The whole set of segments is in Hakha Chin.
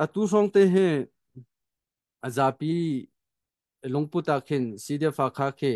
Atu hrawng te hi a zapi lungput ah khin CDF Hakha khi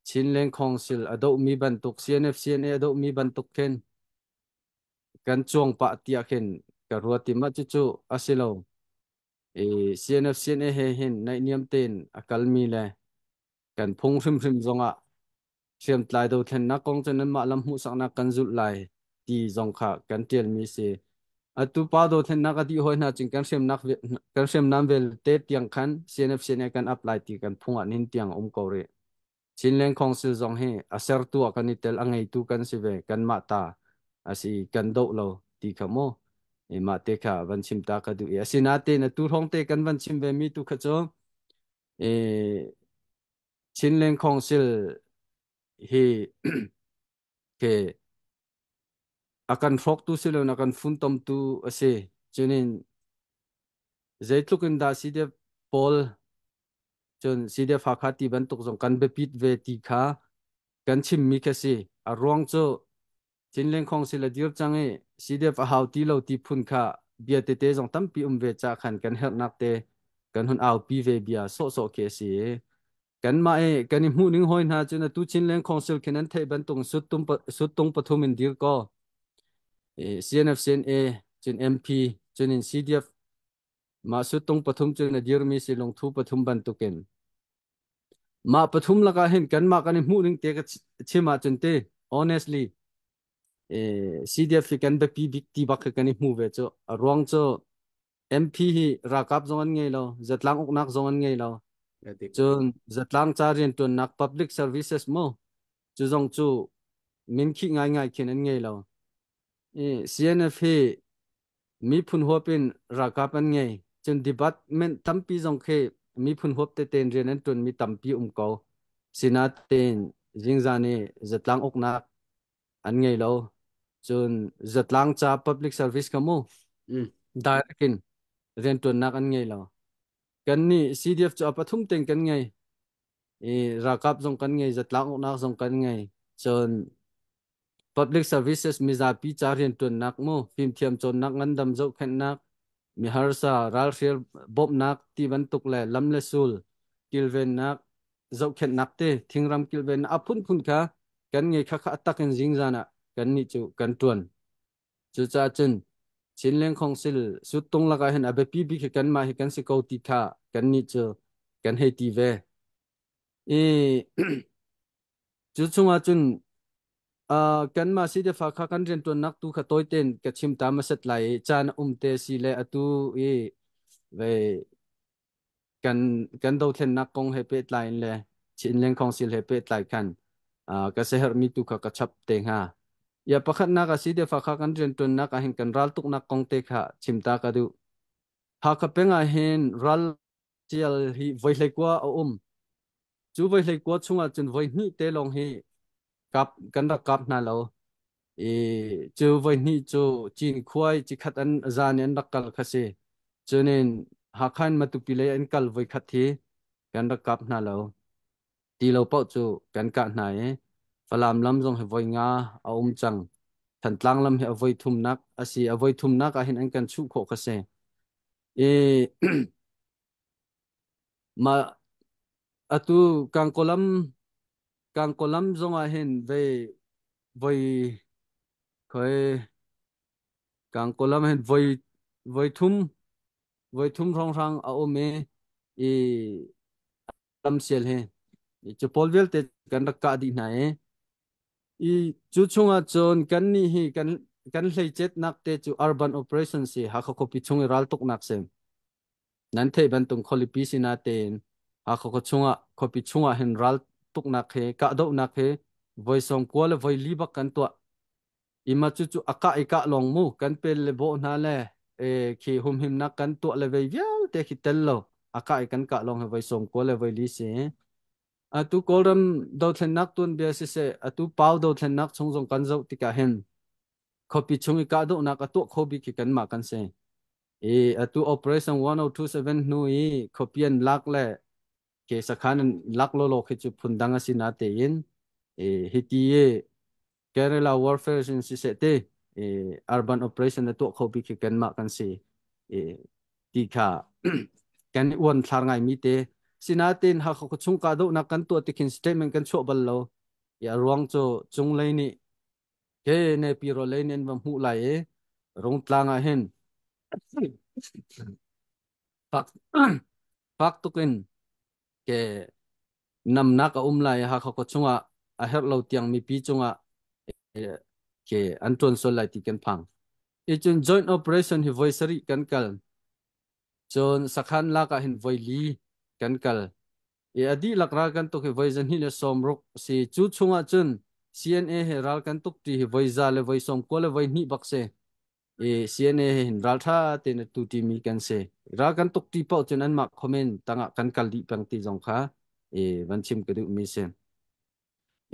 Chinland Council a dohmi bantuk, CNF CNA a dohmi bantuk khin kan cuang pah tiah khin ka ruat i mah cucu a si lo. I CNF CNA he hin naihniam tein a kalmi le kan phung hrimhrim zongah hriamtlai dothlennak kong cu nanmah lam hmuhsaknak kan zulh lai ti zong kha kan ṭialmi si. Atu pa dothlennak a dih hoi hna cun kan hriamnak kan hriamnam vialte tiang khan CNF CNA kan apply ti kan phung ah nihin tiang a um ko rih. Chinland Council zong hi a sertu ah kan i tel, a ngeitu kan si ve, kanmah ta a si, kan doh lo ti kha mu. Mah te kha van chim ta ka duh i asinain atu hrawng te kan van chim ve mi tu kha cu Chinland Council hi ke a kan hrawktu si lo a kan funtomtu a si. Cunin zeitluk in dah CDF pawl cun CDF Hakha ti bantuk zong kan biapit ve ti kha kan chimmi kha si. A ruang cu Chinland Council a dir cang i CDF a hau ti lo ti phun kha bia tete zong tampi um ve ca khan kan herhnak te kan hun aupi ve bia sawhsawh khi a si i kanmah i kan i hmuh ning hawi hna cun atu Chinland Council khin an theih bantuk suttung pathum in dir ko CNF CNA cun MP cun in CDF mah suttung pathum cun a dirmi si lungthu pathum bantukin mah pathum lakah hin kanmah kan i hmuh ning te ka chim ahcun te honestly CDF hi kan biapi bik ti bak khi kan i hmu ve cu. A ruang cu MP hi ralkap zong an ngei lo, zatlang uknak zong an ngei lo, cun zatlang ca rianṭuannak public services mu cu zong cu min khih ngaingai khin an ngei lo. CNF hi miphun huap in ralkap an ngei, cun department tampi zong khi miphun huap tete in rian an ṭuanmi tampi um ko. Sinain zingzan i zatlang uknak an ngei lo, cun zatlang ca public service kha mu direct in rianṭuannak an ngei lo. Kan nih CDF cu a pathum tein kan ngei i ralkap zong kan ngei, zatlang uknak zong kan ngei, cun public services mizapi ca rianṭuannak mu, fimthiam cawnnak, ngandam zohkhenhnak, miharsa ralhrial bawmhnak ti bantuk le lam le sul kilvennak, zohkhenhnak te, thingram kilvennak a phunphun kha kan ngei. Kha kha a tak in zingzan ah kan nih cu kan ṭuan. Cucaah cun Chinland Council suttung lakah hin a biapi bik hi kanmah hi kan si ko ti kha kan nih cu kan hei ti ve. I cu chungah cun kanmah CDF kha kan rianṭuannak tu kha tawi tein ka chim ta hmasat lai i caan a um te si le atu i ve kan kan dothlennak kong he pehtlai in le Chinland Council he pehtlai khan ka siaherhmi tu kha ka chap te hnga. Ya, pakhatnak a CDF kha kan rianṭuannak ah hin kan raltuknak kong te kha chim ta ka duh. Hakha peng ah hin ral tial hi voi 21 a um. Cu voi 21 chungah cun voi hnih te lawng hi kap kan rak kap hna lo. I cu voi hnih cu Cinkhuai cikhat an zan i an rak kal kha si. Cunin Hakha in Matupi lei an kal voi khat hi kan rak kap hna lo. Ti lo paoh cu kan kah hna i Falam lam zong hi voi nga a um cang. Thantlang lam hi a voi thumnak a si. A voi thumnak ah hin an kan chuh khawh kha si. I mah atu Kangkawlam zong ah hin vei voi khoi Kangkawlam hin voi voi thum voi thum hrawnghrang a um i lamsial hi cu pawl vialte kan rak kah dih hna i cu chungah cun kan nih hi kan hleicetnak te cu urban operation si, Hakha khuapi chung i raltuknak si. Nan theih bantuk khualipi sina tein Hakha khua chungah, khuapi chungah hin raltuknak he kahdohnak he voi 90 le voi li bak kan tuah. Ima cu cu a kah i kah lawng mu, kan pel le bawh hna le khi humhimnak kan tuah le vei vialte khi tel lo, a kah i kan kah lawng he voi 90 le voi li si. Atu Kawlram dothlennak tuanbia siseh, atu Pau dothlennak chung zong kan zoh tikah hin khuapi chung i kahdohnak a tuah kho bik hi kanmah kan si. I atu Operation 1027 hnu i khuapi an lak le ke sakhan an lak lawlaw khi cu phundang a si na tein hiti i guerrilla warfare sin siseh te urban operation a tuah kho bik hi kanmah kan si. Ti kha kan i uan thlar ngai mi te. Sinain Hakha khuachung kahdohnak kan tuah tikhin statement kan chuah bal lo. I a ruang cu cunglei nih ke ne pi ro lei nih an va hmuh lai i Rungtlang ah hin fak fak tukin ke namnak a um lai. Hakha khuachung ah a herh lo tiang mipi cungah ke an tuan sual lai ti kan phang. I cun joint operation hi voi sarih kan kal. Cun sakhan lak ah hin voi li kan kal i a dihlak ral kan tuk hi voi 260 si. Cu chungah cun CNA he ral kan tuk ti hi voi za le voi 90 le voi hnih bak si i CNA he hin ral tha tein tu ti mi kan si. Ral kan tuk ti paoh cun anmah comment tangah kan kal dih peng ti zong kha i van chim ka duh mi si.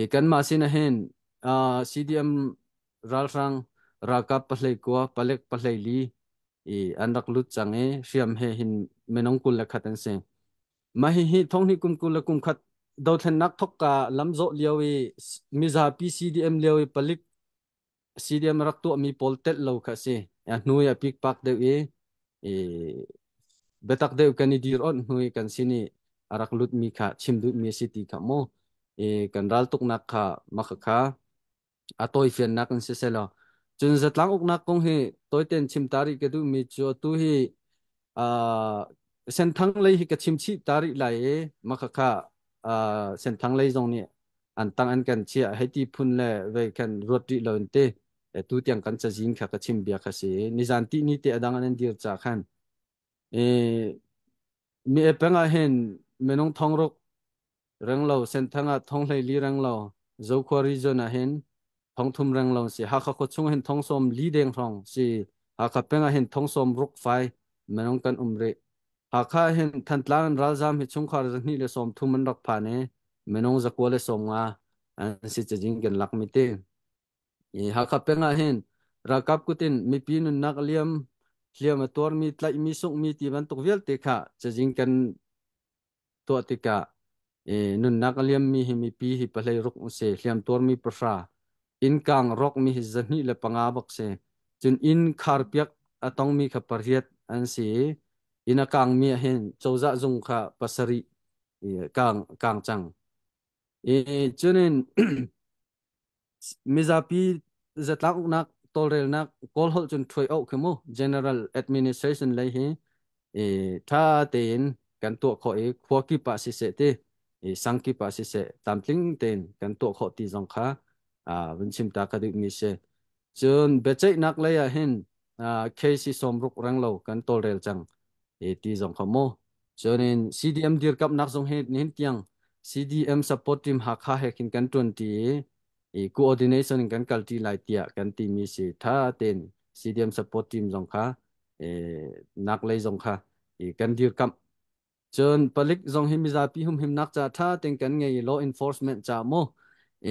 I kanmah sin ah hin CDM ralhrang ralkap 29, palek 24 i an rak lut cang i hriam he hin minung 21 an si. Mah hihi thonghnih kum 21 dothlennak thokka lamzawh lio i mizapi CDM lio i palik CDM rak tuahmi pawl telh lo kha a si. A hnu i a pikpak deuh i biatak deuh kan i dir onh hnu i kan sin i a rak lutmi kha chim duhmi a si ti kha mu. I kan raltuknak kha maka kha a tawifiannak in siseh law. Cun zatlang uknak kong hi tawitein chim ta rih ka duhmi cu atu hi Senthang lei hi ka chim chih ta rih lai i maka kha Senthang lei zong nih an tang an kan chiah hei ti phun le vei khan ruat rih lo in ti tu tiang kan cazin kha ka chim bia kha si. Nizan ti ni te adang an dir cha khan e mi e peng ah hin minung 600 reng lo, Senthang ah 140 reng lo, Zokhua region ah hin 3000 reng lo si. Hakha khua chung hin 94 deng hrawng si. Hakha peng ah hin 60 fai minung kan um rih. Hakha hin Thantlang in ralzam hi chungkhar 230 an rak phan i minung 190 an si cazin kan lak mi ti. I Hakha peng ah hin ralkap kutin mipi nunnak liam, hliam a tuarmi, tlaihmi, sunghmi ti bantuk vialte kha cazin kan tuah tikah nunnak a liammi hi mipi hi 16 si, hliam tuarmi 10, inn kang rawkmi hi 205 bak si. Cun inn kharpiak a tongmi kha pariat an si i inn a kangmi ah hin cozah zung kha pasarih kang kang cang. I cunin mizapi zatlang uknak tawlrelnak, Kawl holh cun ṭhuai oh khi mu, general administration lei hi i ṭha tein kan tuah khawh i khua kip ah siseh ti i sang kip ah siseh tlamtling tein kan tuah khawh ti zong kha vun chim ta ka duhmi si. Cun biaceihnak lei ah hin case hi 60 reng lo kan tawlrel cang e ti zong kha mu. Cun in CDM dirkamhnak zong hi nihin tiang CDM support team Hakha he khin kan tuan ti i coordination in kan kal ti lai tiah kan timi si. Tha tein CDM support team zong kha nak lei zong kha kan dirkamh. Cun palik zong hi mizapi humhimnak ca ṭha tein kan ngei i law enforcement ca mu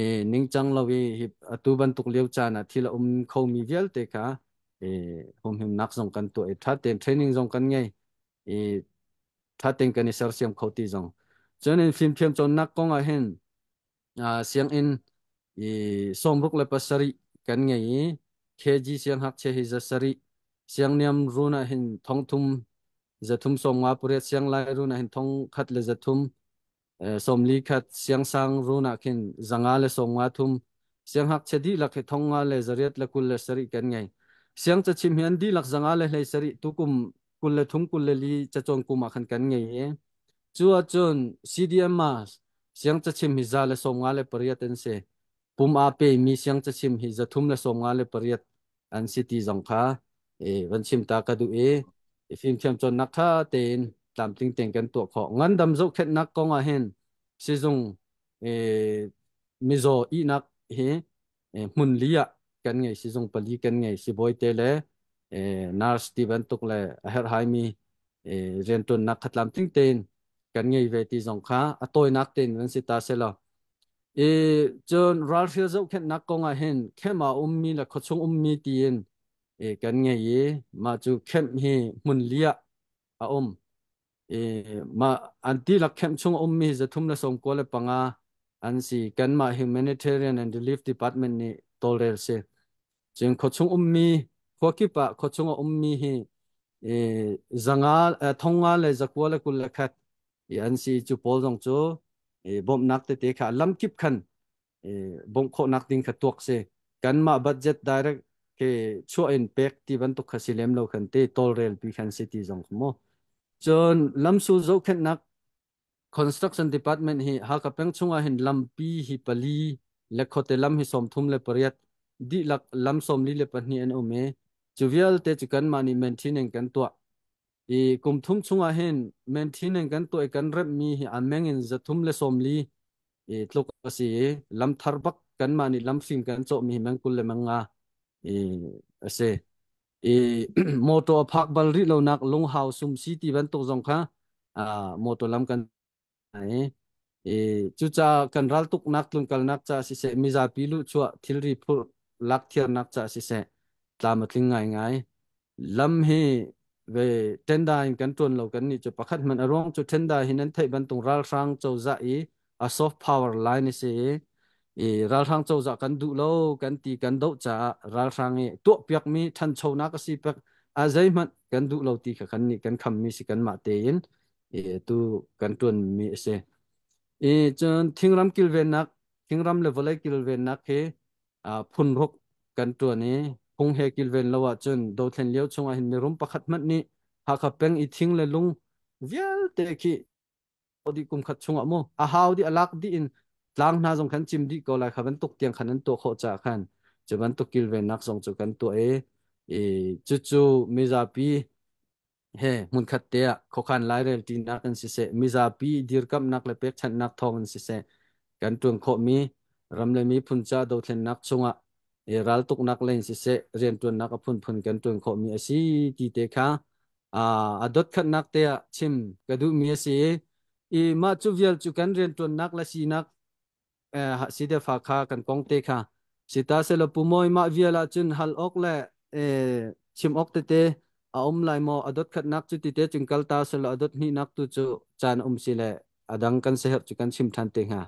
i ningcang lo i atu bantuk lio caan ah thil a um khomi vialte kha i humhimnak zong kan tuah i ṭha tein training zong kan ngei i ṭha tein kan i sersiam kho ti zong. Cun in fimthiam cawnnak kong ah hin sianginn i 67 kan ngei i KG siangngakchia hi 700, siangniam run ah hin 3358, sianglai run ah hin 1341, siangsang run ah khin 593, siangngakchia dihlak hi 5827 kan ngei. Siang cachim hi an dihlak 517 tukum 23 24 cacawn kum ah khan kan ngei i cu ahcun CDM siang cachim hi 158 an si. Pum aa pemi siang cachim hi 358 an si ti zong kha van chim ta ka duh i fimthiam cawnnak ṭha tein tlamtling tein kan tuah khawh. Ngandam zohkhenhnak kong ah hin sizung mizaw ihnak hi hmun li ah kan ngei, sizung pali kan ngei. Sibawi te le nurse ti bantuk le a herhhaimi rianṭuannak kha tlamtling tein kan ngei ve ti zong kha a tawinak tein van si ta selaw. I cun ralhrial zohkhenhnak kong ah hin camp ah ummi le khuachung ummi tiin kan ngei i mah cu camp hi hmun li ah a um i mah an dihlak camp chung ummi 395 an si. Kanmah Humanitarian and Relief Department nih tawlrel si. Cun khuachung ummi, khua kip ah khuachung a ummi hi Zanga 500 le 900 le 21 an si. Cu pawl zong cu bawmhnak tete kha lamkip khan bawmh khawhnak ding kha tuak si. Kanmah budget direct ke chuah in pek ti bantuk kha si lem lo khan te tawlrel pi khan si ti zong kha mu. Cun lamsul zohkhenhnak construction department hi Hakha peng chungah hin lampi hi pali le khuate lam hi 38 dihlak lam 42 an um i cu vialte cu kanmah nih maintenance kan tuah i kum thum chungah hin maintenance kan tuah i kan remhmi hi a meng in 340 i tluk a si i lam thar bak kanmah nih lamhring kan cawhmi hi meng 20 le meng nga i a si. I motor a phak bal rih lonak Lunghau Sumsi ti bantuk zong kha motor lam kan i cucaah kan raltuknak tlunkalnak ca siseh, mizapi luhchuah thilri phurh lak thiarnak ca siseh, tlam a tling ngaingai. Lam hi ve tenda in kan tuan lo kan nih cu pakhat hmanh. A ruang cu tenda hi nan theih bantuk ralhrang cozah i a soft power line a si i ralhrang cozah kan duh lo kan ti kan doh caah ralhrang i tuahpiakmi ṭhanchonak a si pek a zeihmanh kan duh lo ti kha kan nih kan khammi si, kanmah tein tu kan ṭuanmi a si. I cun thingram kilvennak, thingram le vawlei kilvennak hi phun ruk kan ṭuan i phung he kilven lo ahcun dothlen lio chungah hin mirum pakhat hmanh nih Hakha peng i thing le lung vialte khi dih kum khat chungah mu a hau dih a lak dih in tlang hna zong khan cim dih ko lai kha bantuk tiang khan an tuah khawh caah khan cu bantuk kilvennak zong cu kan tuah i cucu mizapi he hmunkhat te ah khuakhan lairel ṭinak in siseh, mizapi dirkamhnak le pekchanhnak thawng in siseh, kan ṭuan khawhmi ram le miphun ca dothlennak chungah raltuknak lei in siseh, rianṭuannak a phunphun kan ṭuan khawhmi a si ti te kha a dotkhatnak te ah chim ka duhmi a si i mah cu vial cu kan rianṭuannak le sinak si de fa kha kan kong te kha sita selo. Pu Mawi, mah vial ah cun hal awk le chim awk tete a um lai maw? A dot khatnak cu ti te cun kal ta selo, a dot hnihnak tu cu caan um si le a dang kan seherh cu kan chim than te hnga.